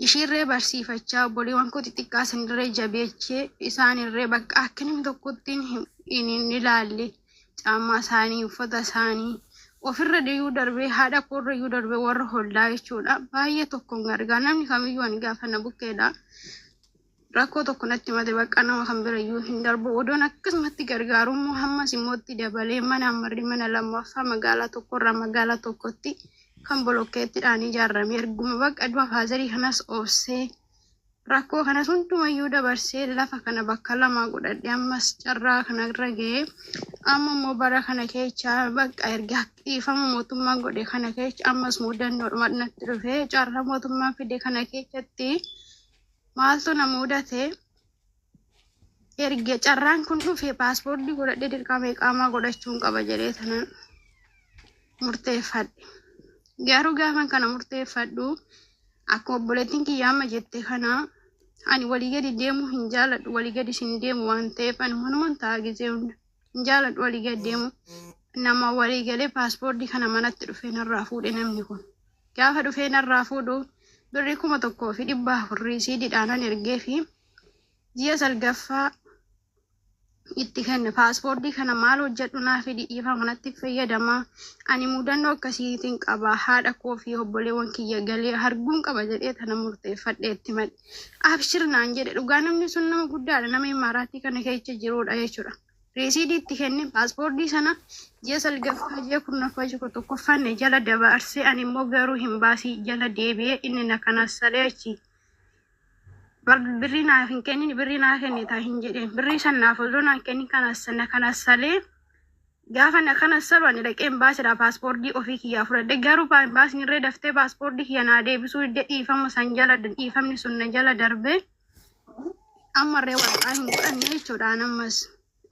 Ishiirree barsiifachaa obboleewwan koo xixiqqaa sanirree jabeechee isaanirree bakka akka namni tokkotti hin ilaalle caammaa isaanii uffata isaanii ofirra iyyuu darbee haadha koorra iyyuu darbee warra hollaa jechuudha. Baay'ee tokkoon gargaara namni kamiyyuu ani gaafa na bukkeedha. Rakkoo tokko natti mate bakka nama kan bira iyyuu hin darbu. Odoon akkasumatti gargaaru immoo hammas immoo itti dabalee mana ammarri mana lammaffaa magaalaa tokkorraa magaalaa tokkotti kan bolokkeettiidhaan ijaarame erguma bakka du'a faazarii kanas obsee rakkoo kanas hundumayyuu dabarsee lafa kana bakka lama godhadhe ammas carraa kana irra ga'ee amma immoo bara kana keessa bakka erga dhiifama mootummaan godhe kana keessa ammas mudannoodhuma natti dhufee carraa mootummaan fide kana keessatti maaltu na mudate erga carraan kun dhufe paaspoortii godhadhe dirqama iqaamaa godhachuun qaba jedhee tanan murteeffadhe. Garuu gaafan kana murteeffadhu akka obboleettiin kiyya amma jette kana ani walii gadi deemuu hin jaaladhu walii gadi sin deemu waan ta'eef ani manuman ta'a gizee hunda hin jaaladhu walii gadi deemu nama walii galee paaspoortii kana manatti dhufee narraa fuudhe namni kun gaafa dhufee narraa fuudhu birrii 1400 riisiididhaanan ergee fi ji'a salgaffaa itti kenne paaspoortii kana maal hojjedhu naa fidi dhiifama kanatti fayyadama ani mudannoo akkasiitiin qaba haadha koo fi obboleewwan kiyya galee arguun qaba jedhee tana murteeffadhe itti madhe abshir naan jedhe dhugaa namni sun nama guddaadha nama imaaraatii kana keessa jirudha jechuudha. Riisiidii itti kenne paaspoortii sana ji'a salgaffaa ji'a 10ffaa ji'a 11ffaan jala dabarsee ani immoo garuu hin baasii jala deebi'ee inni na kanas salee achi. Birrii naaf hin kennin birrii naa kennita hin jedheen birrii san naaf osoo naan kennin kanas na kanas salee gaafa na kanas salu ani dhaqeen baasedha paaspoortii ofii kiyyaa fudhadhe garuu baasni irree daftee paaspoortii kiyya naa deebisuu didde dhiifama san jala dhiifamni sun na jala darbe ammarree waraqaa hin godhanne jechuudha anammas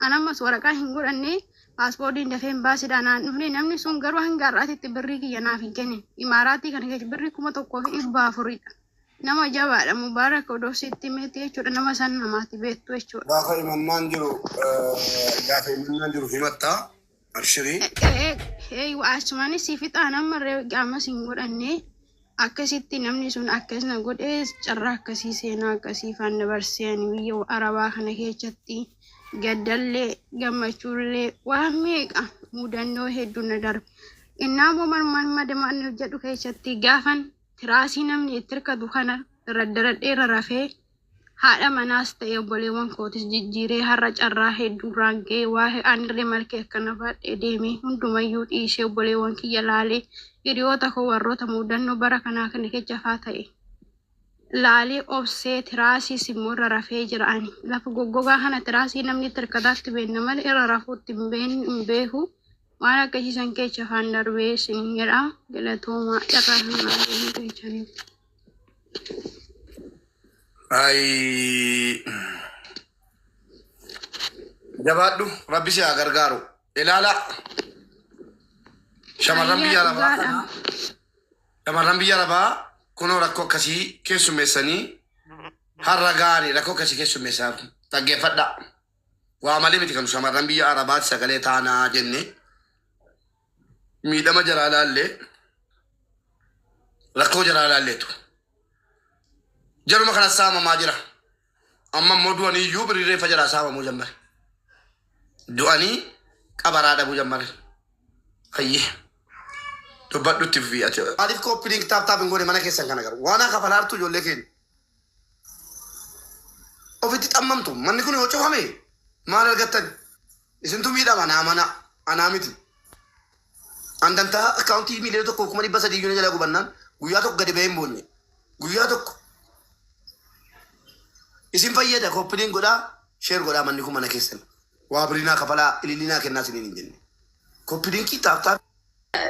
anammas waraqaa hin godhanne paaspoortiin dafee hin baasedha naan dhufne namni sun garuu hanga har'aatitti birrii kiyya naaf hin kennin imaaraatii kana keessa birrii 1400dha. Nama jabaadha Mubaarak odoo sitti himeeti jechuudha nama san namaati beektu jechuudha. Gaafa himannaan jiru gaafa himannaan jiru himattaa abshirii. Achumaanis si fixaan ammarree ammas hin godhanne akkasitti namni sun akkas na godhee carraa akkasii seenaa akkasii faan dabarsee ani biyya arabaa kana keessatti gaddallee gammachuullee waan meeqa mudannoo hedduu na darbe. Innaa immoo marmaan madamaan hojjedhu keessatti gaafan tiraasii namni itti hirkatu kana irra daradhee irra rafee haadha manaas ta'e obboleewwan kootis jijjiiree har'a carraa hedduu irraan ga'ee waa'ee anirree malkee akkana baadhee deemee hundumayyuu dhiisee obboleewwan kiyya laalee hiriyoota koo warroota mudannoo bara kanaa kana keessa faa ta'e laalee obsee tiraasiis immoo irra rafee jira ani lafa goggogaa kana tiraasii namni itti hirkataatti beekna malee irra rafuutti hin beeku waan akkasii san keessa afaan darbee isin jedha galatoomaa carraa kanaa deemuu keessaniif. Ay. Jabaadhu rabbi si haa gargaaru. Ilaala shamarran Ayyaa biyya arabaa dhugaadha. kana shamarran biyya arabaa kunoo rakkoo akkasii keessummeessanii har'a ga'anii rakkoo akkasii keessummeessaa dhaggeeffadhaa. Waa malee miti kan shamarran biyya arabaatti sagalee taanaa jenne miidhama jaraa laallee rakkoo jaraa laalleetu. Jaruma kana saamamaa jira. Amma immoo du'anii iyyuu birrii reeffa jaraa saamamuu jammare. Du'anii qabaraa dhabuu jammare. Hayyee. Dubbadhu itti fufii ati. Maaliif copy link tap tap hin goone mana keessan kana garuu? Waan akka falaartu ijoollee keenya. Ofitti xammamtu. Manni kun yoo cufame maal argattan? Isintu miidhama naa mana anaa miti. An dantaa akkaawuntii 1,300,000 iyyuu na jala gubannaan guyyaa tokko gadi bahee hin boonye. Guyyaa tokko. Isin fayyada copy link godhaa share godhaa manni kun mana keessan. Waa birinaa kafalaa ilillinaa kennaa isiniin hin jenne. Copy linkii tap tap.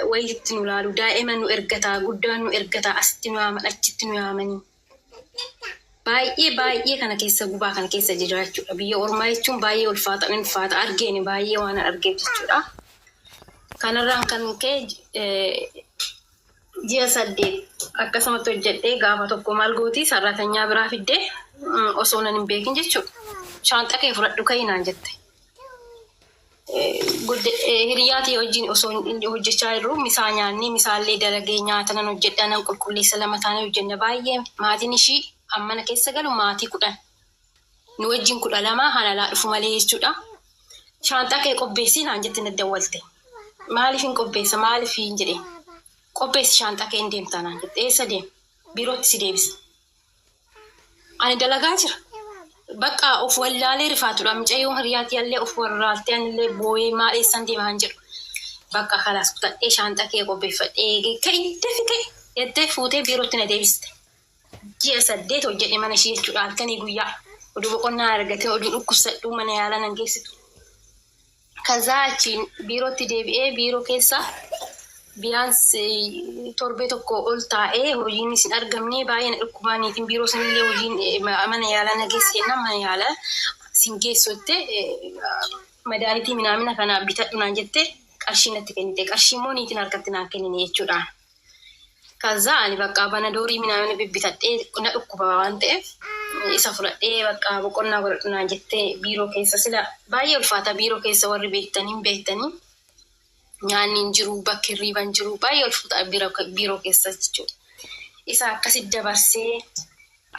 Wayitti nu laalu daa'ima nu ergataa guddaan nu ergataa asitti nu yaaman achitti nu yaamanii. Baay'ee baay'ee kana keessa gubaa kana keessa jira jechuudha. Biyya ormaa jechuun baay'ee ulfaata ulfaata argeeni baay'ee waan argeef jechuudha. Kanarraan kan ka'e ji'a 8 akkasumatti hojjedhee gaafa tokko maal gooti sarratanyaa biraa fiddee osoo nan hin beekin jechuudha. Shaanxa kee fudhadhu ka'ii naan jette. Hiriyaa tiyya wajjin osoo hojjechaa jirru misaa nyaannee misaallee dalagee nyaata nan hojjedha nan qulqulleessa lama taanee hojjenna baay'ee maatiin ishii kan mana keessa galu maatii 10 nu wajjin 12 kan alaa dhufu malee jechuudha. Shaanxaa kee qopheessii naan jette na dawwalte. Maaliif hin qopheessa maaliif hin jedhee qopheessi shaanxaa kee hin deemtaa naan jette eessa deema biirootti si deebisa. Ani dalagaa jira. Bakka of wallaalee rifaatudha. Mucayyoon hiriyaa tiyyallee of wallaaltee anillee booyee maal eessan deema kan jedhu. Bakka kalaas kutadhee shaanxaa kiyya qopheeffadhee eegee ka'i dafi ka'i jettee fuutee biirootti na deebiste. Ji'a 8 hojjedhe mana ishii jechuudha halkanii guyyaa. Oduu boqonnaa argatee oduu dhukkubsadhuu mana yaalaa nan geessitu. Kazaa achiin biirootti deebi'ee biiroo keessa biyaans torbee tokko ol taa'ee hojiinis hin argamne baay'ee na dhukkubaa niitiin biiroo sanillee hojiin mana yaalaa na geessi jennaan mana yaalaa sin geessu jette madaanitii minaamina kana bitadhu naan jette qarshii natti kennite qarshii immoo niitiin harkatti naan kennine jechuudhaan. Kaza ani bakka banadoorii minaamina bibbitadhee na dhukkuba waan ta'eef isa fudhadhee bakka boqonnaa godhadhu naan jettee biiroo keessa sila baay'ee ulfaata biiroo keessa warri beektanii hin beektanii nyaanni hin jiru bakki hirriiba hin jiru baay'ee ulfaata biiroo keessa jechuudha. Isa akkasitti dabarsee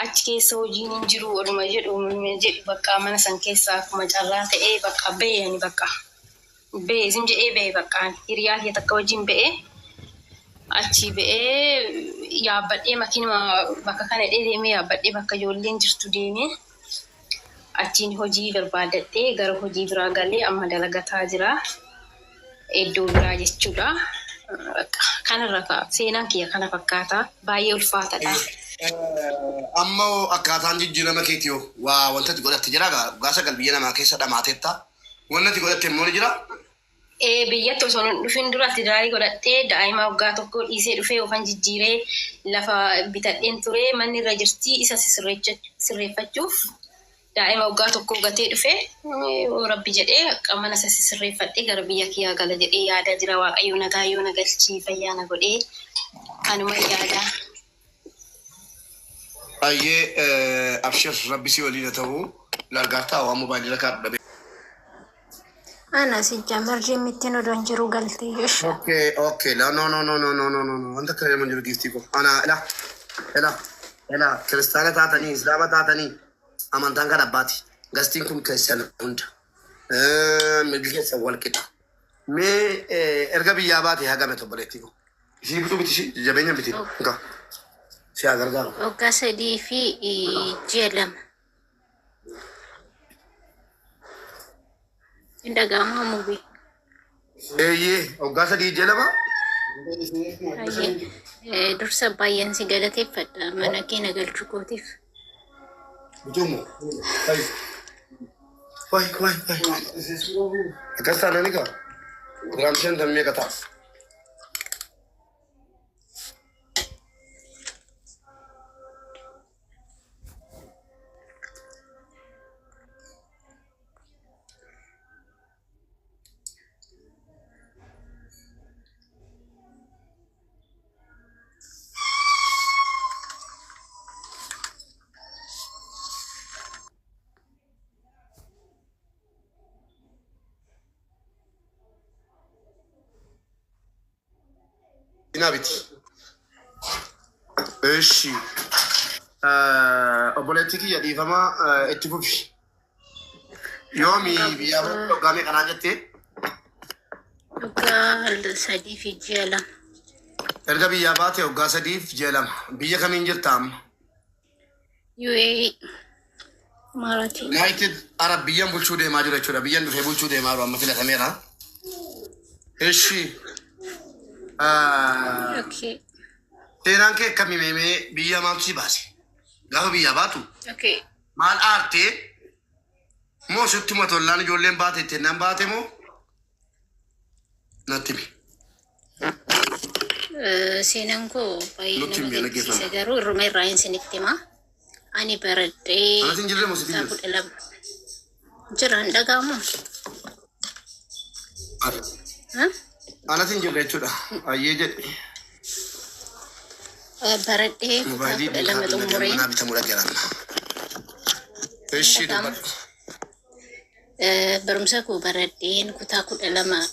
achi keessa hojiin hin jiru oduma jedhu oduma jedhu bakka mana san keessa akkuma carraa ta'ee bakka ba'e ani bakka Ba'e isin jedhee ba'e bakka ani hiriyaa kiyya takka wajjin ba'e achii ba'ee yaabbadhee makiinuma bakka kana hidhee deemee yaabbadhee bakka ijoolleen jirtu deemee achiin hojii barbaadadhee gara hojii biraa galee amma dalagataa jira iddoo biraa jechuudha. Bakka kanarra ka'a seenaan kiyya kana fakkaata baay'ee ulfaatadha. Amma hoo akkaataan jijjiirama keetii hoo waa wanta ati godhatte jira gaa waggaa sagal biyya namaa keessa dhamaateetta Wanni ati godhatte immoo ni jiraa? Ee biyyatti osoo hin dhufin dura tidaarii godhadhee daa'ima waggaa tokkoo dhiisee dhufee ofan jijjiiree lafa bitadheen ture manni irra jirti isa sirreeffachuuf daa'ima waggaa tokkoo gatee dhufe yoo rabbi jedhee akka mana isa sirreeffadhee gara biyya kiyyaa gala jedhee yaadaa jira waaqayyo nagaa yoo na galchee fayyaa na godhee kanuma yaadaa. Ayyee abshir rabbi si waliin haa ta'u largaartaa waan mobaayilii rakaa dhabe. Ana sijjamar jimmittiin odoon jiru galtee ish. Okay, okay. La, no, no, no, no, no, no, no, no. Wanta akka jedhamu hin jiru giiftii koo. Ana, ila, ila, ila, kiristaana taatanii, islaama taatanii, amantaan kan abbaati. Gastiin kun keessan hunda. Mirgi keessan wal qixa. Mee erga biyyaa baate hagame obboleettii koo. Ishii bituu miti ishii jabeenya miti. Nka. Si haa gargaaru. Waggaa sadii fi ji'a lama. Hin dhaga'amaa mubii. Eeyyee waggaa sadii ji'a lama. Baay'ee dursa baay'een si galateeffadha mana kee na galchuu kootiif. Bituu moo? Waay waay waay. Akkas taanaan egaa. Giraam shantam meeqa ta'a? Dinaa biti. Eshi. Obboleettii kiyya dhiifama itti fufi. Yoomi biyyaa bahuuf waggaa meeqa naan jettee? Waggaa sadii fi ji'a lama. Erga biyyaa baate waggaa sadiif ji'a lama. Biyya kamiin jirta amma? UAE Imaaraatii. United Arab biyyan bulchuu deemaa jiru jechuudha. Biyyan dhufee bulchuu deemaa jiru amma filatameera. Eshi. Okay. Seenaan kee akkamii meemee biyya maaltu si baase? Gaafa biyyaa baatu Okay. maal aartee moo sittuma tollaan ijoolleen baate ittiin nan baate moo natti himi. Seenaan koo baay'ee Nutti nama himi gaddisiisa dhaggeeffanna. garuu irruma irraa hin isinitti hima. Ani baradhee Anatti hin jirre moo sitti kutaa jiru? 12 jira hin dhaga'amu. Anatti hin jirre jechuudha. Ayyee jedhe. Baradhee kutaa Mobaayilii 12 duukaa xumuree manaa bitamuu dhaggeera. hin Ishii dhaga'amu. dubbadhu. Barumsa koo baradheen kutaa 12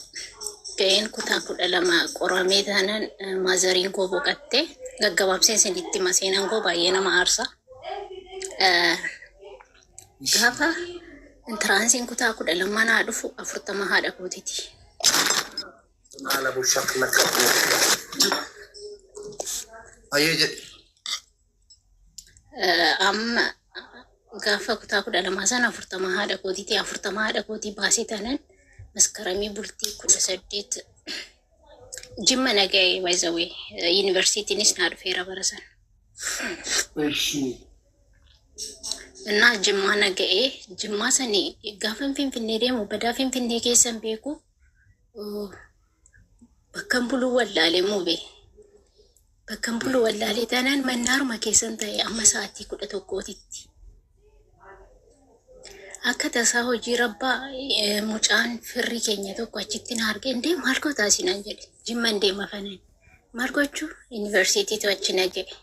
ga'een, kutaa 12 qoramee taanaan maazariin koo boqatte. Gaggabaabsee isinitti hima, seenaan koo baay'ee nama aarsa. Gaafa entrance'iin kutaa 12 naa dhufu 40 haadha kootiiti. Haala bushaklaka. Ayyee jedhi. Amma gaafa kutaa 12 sana 40 haadha kootiiti. 40 haadha kootii baasee taanaan maskaramii bultii 18 Jimma na ga'e. By the way, yuunivarsiitiinis naa dhufeera bara sana. Innaa Jimmaa na ga'e. Jimmaa sani gaafa Finfinnee deemu badaa Finfinnee keessan beeku, bakkan buluu wallaalee muube. Bakkan buluu wallaalee taanaan mannaaruma keessan ta'e amma sa'aatii 11titti. Akka tasaa hojii rabbaa mucaan firri keenya tokko achitti na argee, "Indee maal gootaa naan jedhe." Jimman deema fanaan. Maal gochuu, yuunivarsiitiitu achi na ga'e.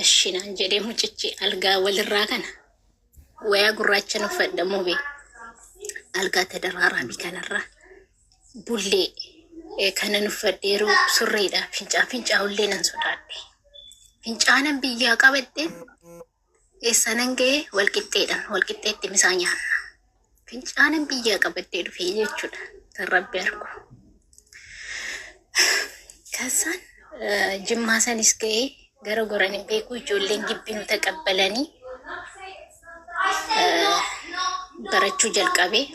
Eshi naan jedhee mucichi algaa walirraa kana wayaa gurraacha uffadha mube, algaa tadaraaraabi kanarra bullee kanan uffadheeru surreedha. Fincaa fincaa'ullee nan sodaadhe. Fincaanan biyyaa qabadhe eessanan ga'e, walqixxeedhaan walqixxeetti misaa nyaanna. Fincaanan biyyaa qabadhee dhufee jechuudha. Kan rabbi argu. Kasaan Jimmaa sanis ga'ee gara goran hin beeku, ijoolleen gibbii nu taqabbalanii barachuu jalqabee,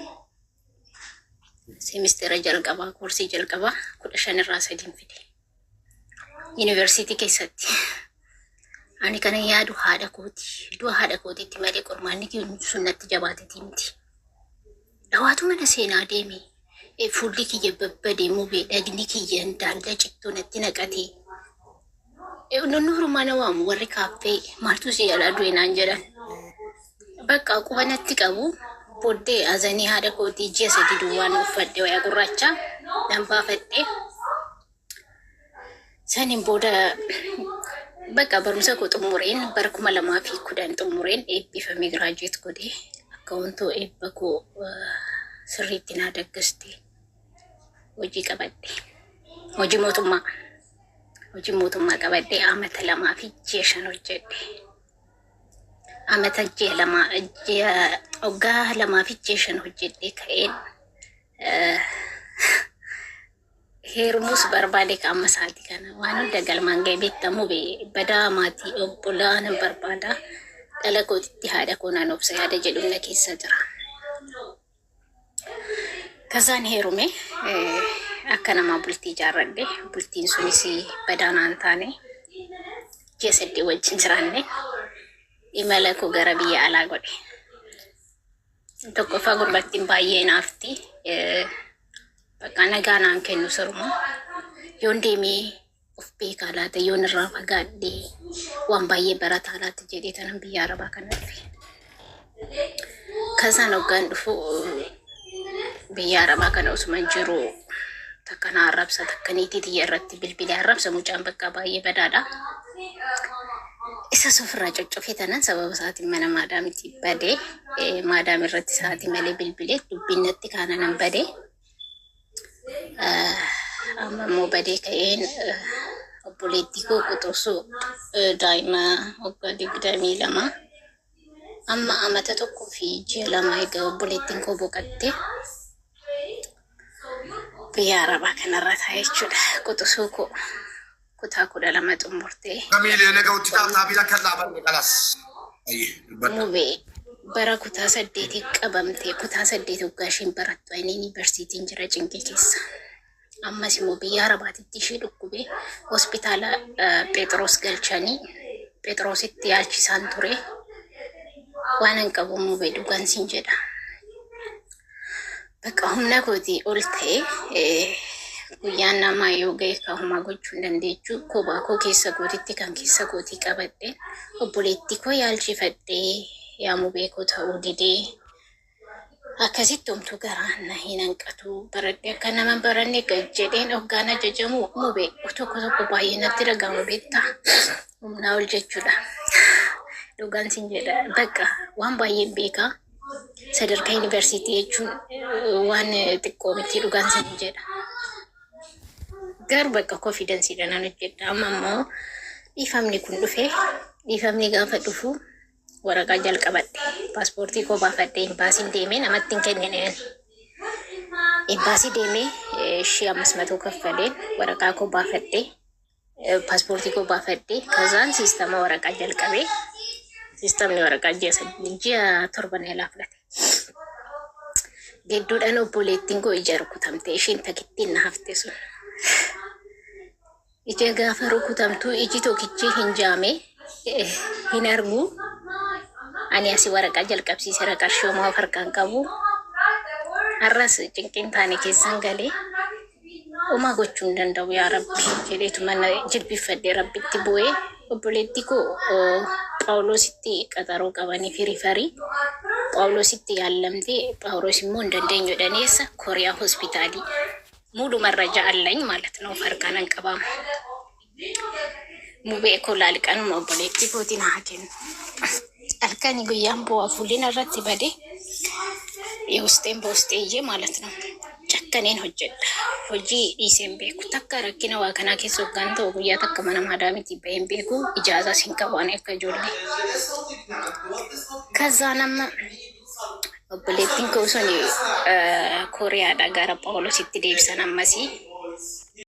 seemistera jalqabaa koorsii jalqabaa 15 irraa sadiin fide. Yuunivarsiitii keessatti. Ani kana yaadu haadha kooti. Du'a haadha kootiitti malee qormaanni sun natti jabaatetii miti. Dhawaatu mana seenaa deeme. Fuulli kiyya babbadee mubee, dhagni kiyya daalla cittoo natti naqatee. Nonnoorummaa na waamu warri kaaffee, "Maaltu si jalaa du'e?" naan jedhan. Bakka quba natti qabu booddee azanii haadha kootii ji'a 3 duwwaan uffadhe, wayaa gurraacha nan baafadhe. Saniin booda bakka barumsa koo xumureen, bara 2010 xumureen eebbifamee graduate godhee, akka wantoo eebba koo sirriitti naa daggaste, hojii qabadhe. Hojii mootummaa. Hojii mootummaa qabadhe, amata 2 fi ji'a 5 hojjedhe. Amata ji'a 2, ji'a waggaa 2 fi ji'a 5 hojjedhe ka'een heerumuus barbaade. Ka amma sa'aatii kana waan hunda galmaan ga'e beektamu badaa maatii obbolaa nan barbaada. Dhala kootitti haadha koo naan obsa yaada jedhu na keessa jira. Kasaan heerume, akka namaa bultii ijaarradhe. Bultiin sunis badaa naan taane, ji'a 8 wajjin jiraanne, imala koo gara biyya alaa godhe. Tokkoffaa gurbattiin baay'ee naafti. Bakka nagaa naan kennu siruma. Yoon deemee of beekaa laata, yoon irraa fagaadhee waan baay'ee barataa laata jedhee tanan biyya arabaa kana dhufe. Kasaan hoggaan dhufu biyya arabaa kana osuma jiru takka na arrabsa, takka niitii tiyya irratti bilbilee arrabsa, mucaan bakka baay'ee badaadha. Isa ofirraa coccofee tanan sababa isaatiin mana maadaamitti badee, maadaam irratti sa'aatii malee bilbilee dubbiin natti kaana nan badee. Amma immoo badee ka'een obboleettii koo quxusuu daa'ima waggaa 22, amma amata 1 fi ji'a 2 egaa obboleettiin koo boqatte biyya arabaa kanarra taa'e jechuudha. Quxusuu koo kutaa 12 xumurtee. Miiliyoona ga'utti taataabii akka dhaabanne kalas. Ayyee dubbadha. Mubee bara kutaa saddeetii qabamte, kutaa 8 waggaa isheen barattu ani yuunivarsiitiin jira cinqii keessa. Ammas immoo biyya Arabaatitti ishee dhukkube, hospitaala Phexros galchanii Phexrositti yaalchisaan ture. Waan hin qabu mubee, dhugaan siin jedha. Bakka humna kootii ol ta'e, guyyaan namaa yoo ga'e ka homaa gochuu hin dandeechu. Kophaa koo keessa kootitti kan keessa kootii qabadhe obboleettii koo yaalchifadhee yaa mubee koo ta'uu didee, akkasitti homtuu garaan na hin hanqatu. Baradhee akka nama hin baranne gad jedheen hoggaan ajajamu mubee tokko tokko baay'ee natti dhaga'ama beektaa, humnaa ol jechuudha. Dhugaan sin jedha, bakka waan baay'een beekaa. Sadarkaa yuunivarsiitii jechuun waan xiqqoo miti dhugaan sin jedha. Garuu bakka confidenceiidhaan nan hojjedha. Amma immoo dhiifamni kun dhufe, dhiifamni gaafa dhufu waraqaa jalqabadhe, paaspoortii koo baafadhe, imbaasiin deemee namatti hin kennine. Imbaasii deemee ishee ammas matuu kaffaleen waraqaa koo baafadhe, paaspoortii koo baafadhe, kazaan siistama waraqaa jalqabee, siistamni waraqaa ji'a 7 yaalaa fudhate. Gidduudhaan obboleettiin koo ija rukutamte, isheen takittiin na hafte sun. Ija gaafa rukutamtu iji tokkichi hin jaame, hin argu. Ani asii waraqaa jalqabsiiseera, qarshii homaa of harkaan qabu. Har'as cinqiin taane keessan galee homaa gochuu hin danda'u, yaa Rabbi jedheetu mana jilbiffadhee Rabbitti bu'ee, obboleettii koo Phaawulositti qaxaroo qabanii fi refer Phaawulositti yaallamtee, Phaawulos immoo hin dandeenyu jedhanii, eessa, Kooriyaa hospitaalii ሙሉ መረጃ አለኝ ማለት ነው። Farqaanan qabamu. Mubee koo laalqanuma obboleettii kootiin haa kennu. Halkanii guyyaan bu'aa fuulli irratti badee የውስጤን በውስጤ ይዤ ማለት ነው። Cakkaneen hojjedha. Hojii dhiiseen beeku. Takka rakkina waa kanaa keessa hoggaan ta'u guyyaa takka mana maadaamitii baheen beeku. Ijaazaas hin qabu ani akka ijoollee. Kazaan amma obboleettiin koo sun Kooriyaadhaa gara Phaawulositti deebisan ammasii.